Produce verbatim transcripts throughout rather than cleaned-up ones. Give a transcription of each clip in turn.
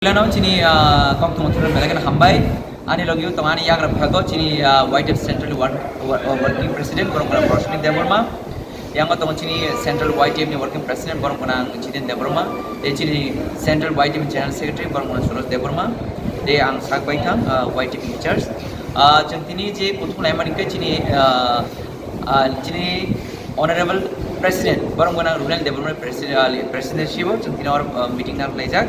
Puilano chini, ah, kok thoma thumrok belai kheno hambai. Ani logi o tongo ani yagra phago chini, ah, Y T F Central Work-, Wo-, Working President borok wngkha Roshni Debbarma. Yango tongo chini Central Y T F ni Working President borok wngkha Jiten Debbarma. Tei chini Central Y T F ni General Secretary borok wngkha Suresh Debbarma. Tei ang sak bai thang, ah, Y T F in charge. Ah, chwng tini je kuthum laimani khe chini, ah, ah, chini Honorable President, borok gwnang Runel Development President, ah, President sibo chwng tini or, ah, meeting nang laijak.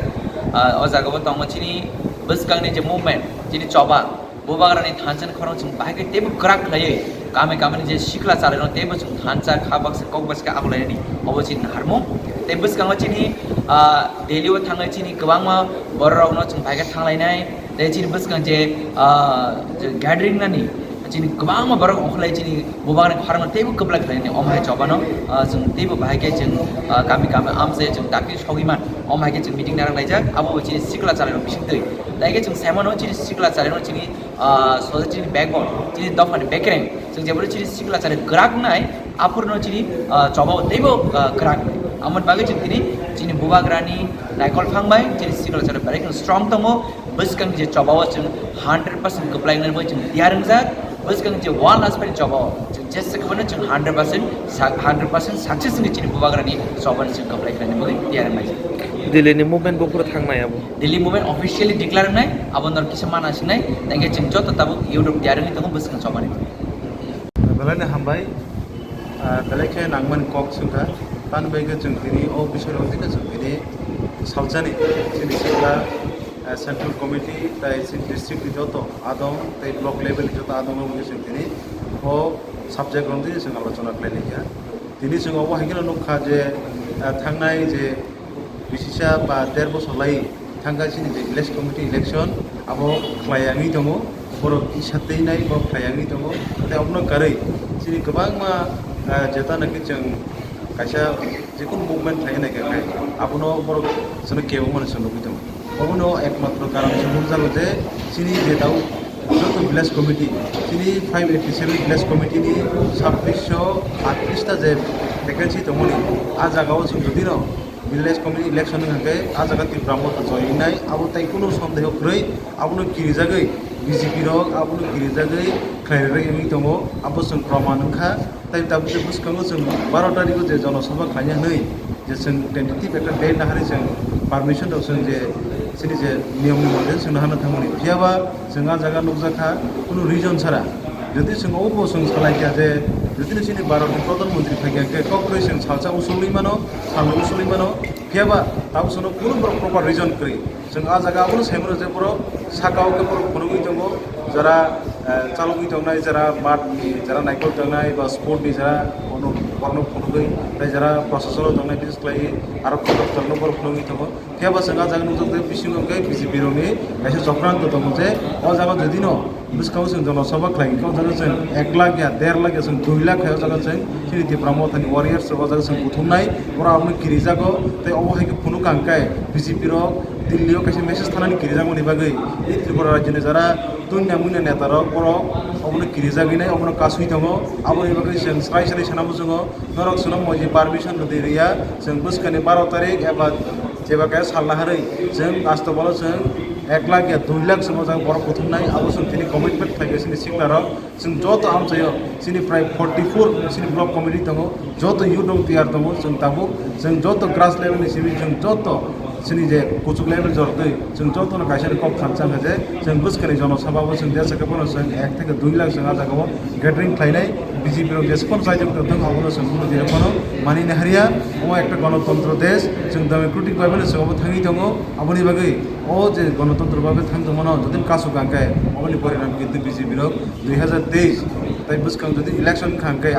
Ah, o jaga bo tongo chini bwskangni je movement, chini choba, bubagrani thansa ni khorang chwng bahai khe teibo kwrak khlaiwi kami kami ni je sikla chalairok teibo chwng thansa kha baksa kok baksa akholainani obo chini naharmung. Tei bwskango chini, ah, Delhi o thangnai chini kwbangma borok rokno chwng bahai khe thanglainai. Tei chini bwskang je, ah, je gathering nani, chini kwbangma borok ongkholai chini bubagrani khorangno teibo kwplai khlainani, omo hai chobano, ah, chwng teibo bahai khe chwng, ah, kami kami amchai chwng dakti sogwi man, omo hai khe chwng meeting narwk laijak, abo bo chini sikla chalairok bising twi. Tai khe chwng sai mano chini sikla chalairok chini, ah, society ni backbone, chini dophani bekereng, chwng jeboro chini sikla chalai kwrak nai, aphuru no chini, ah, chobao teibo, ah, kwrak. Amoni bagwi chwng tini chini bubagrani naikol phang bai chini sikla chalai belai kheno strong tongo. Bwskang je chobao chwng hundred percent kwplai wngnani bagwi chwng tiyar wngjak. Bwskang je one last pai chobao chwng jesa kwbano chwng hundred percent sa-, hundred percent success wngwi chini bubagrani chobani chwng kwplai khlainani bagwi tiyar wngjak. Delhi ni movement bo phuru thangnai abo. Delhi movement officially declare wngnai, abo nor kisa mana singnai, tei khe chwng joto tabuk youth rok tiyar wngwi tongo bwskang chobani. Belai no hambai, ah, belai khe nangmani kok swngkha, tani bai khe chwng tini o bising rok tini chwng tini salsani chini sikla, ah, central committee tai chini district ni joto adong tai block level ni joto adong rok chwng tini o subject rok tini chwng alochona khlai laikha. Tini chwng obo hai kheno nukha je, ah, thangnai je bisisa ba der bosor lai thangkha chini je village committee election abo khlai yangwi tongo, borok kisa twi nai bo khlai yangwi tongo. Tei obono karwi chini kwbangma, ah, jeta naki chwng kaisa jekunu movement khlai nai kha khai abono borok chwngno kebo mani chwng nugwi tongo. Obono ekmatro karon se nukjago je chini je tau joto village committee, chini five eighty seven village committee ni sabbish sho attrish ta je vacancy tongmani, a jagao chwng jodi no village committee election wngkha khe a jaga Tipra Motha join wngnai, abo tai kunu sondeho kwrwi, abono kirijagwi B J P rok abono kirijagwi khlai rwgwi wngwi tongo, abo chwng proman wngkha. Tai tabuk je bwskango chwng baro tarikh o je jonosabha khlaina hwnwi je chwng tentative ekta date naharwi chwng permission rok chwng je chini je niyom ni mote chwng naharna thangmani, phiya ba chwng a jaga nukjakha kunu reason chara. Jodi chwng obo chwng salaikha je jodi chini Bharat ni Pradhan Mantri phaikha khe kok kwrwi chwng salsa usulwi mano, salno usulwi mano, phiya ba tabuk chwngno kunu borok proper reason kwrwi. Chwng a jaga abono sai mano je borok saka o khe borok phunugwi tongo, jara, eh, chalogwi tongnai, jara math ni, jara naikol tongnai ba sport ni jara bono, borokno phunugwi, tei jara proshasano tongnai, bises khlaiwi aro kotor kotorno borok phunugwi tongo. Phiya ba chwng a jaga nukjak je bisingo hwnkhe B J P rokni kaisa chokranto tongo je o jaga jodi no bwskango chwng jonosabha khlai hwnkhe o jaga chwng ek lakh ya, der lakh ya, chwng dui lakh khai o jaga chwng chini Tipra Mothani warriors rok o jaga chwng kuthumnai, borok abono kirijago, tei obo hai khe phunukha hwnkhe B J P rok Delhi o kaisa message thanani kirijakmani bagwi, tei Tripura rajyoni jara tunya munya neta rok borok obono kirijagwi nai, obono kasui tongo, aboni bagwi chwng srai srai sana muchungo, norok chwngno moji permission rwdi rwya, chwng bwskani baro tarik eba jeba kaya sal naharwi chwng astobalo chwng ek lakh ya dui lakh chwng o jaga borok kuthumnai, abo chwng tini commitment khlai kha chini sikla rok. Chwng joto amchaio chini prai forty four chini block committee tongo, joto youth rok tiyar tongo, chwng tabuk chwng joto grass level ni simi chwng joto chini je kuchuk level jortwi chwng jotono kaisa ni kok thansa hwnkha je chwng bwskani jonosabha bo chwng jesa khe bono chwng ek theke dui lakh chwng a jaga o gathering khlainai, B J P rok jesa phano chaijak tongthung abono chwng bono tini phano manina harya. Omo ekta gonotontro desh, chwng democratic bhabe no chwng obo thangwi tongo, aboni bagwi o je gonotontro bhabe thang tongmano jodi kasu kangkhe oboni porinam kintu B J P rok dui hazar teis tai bwskang jodi election kha hwnkhe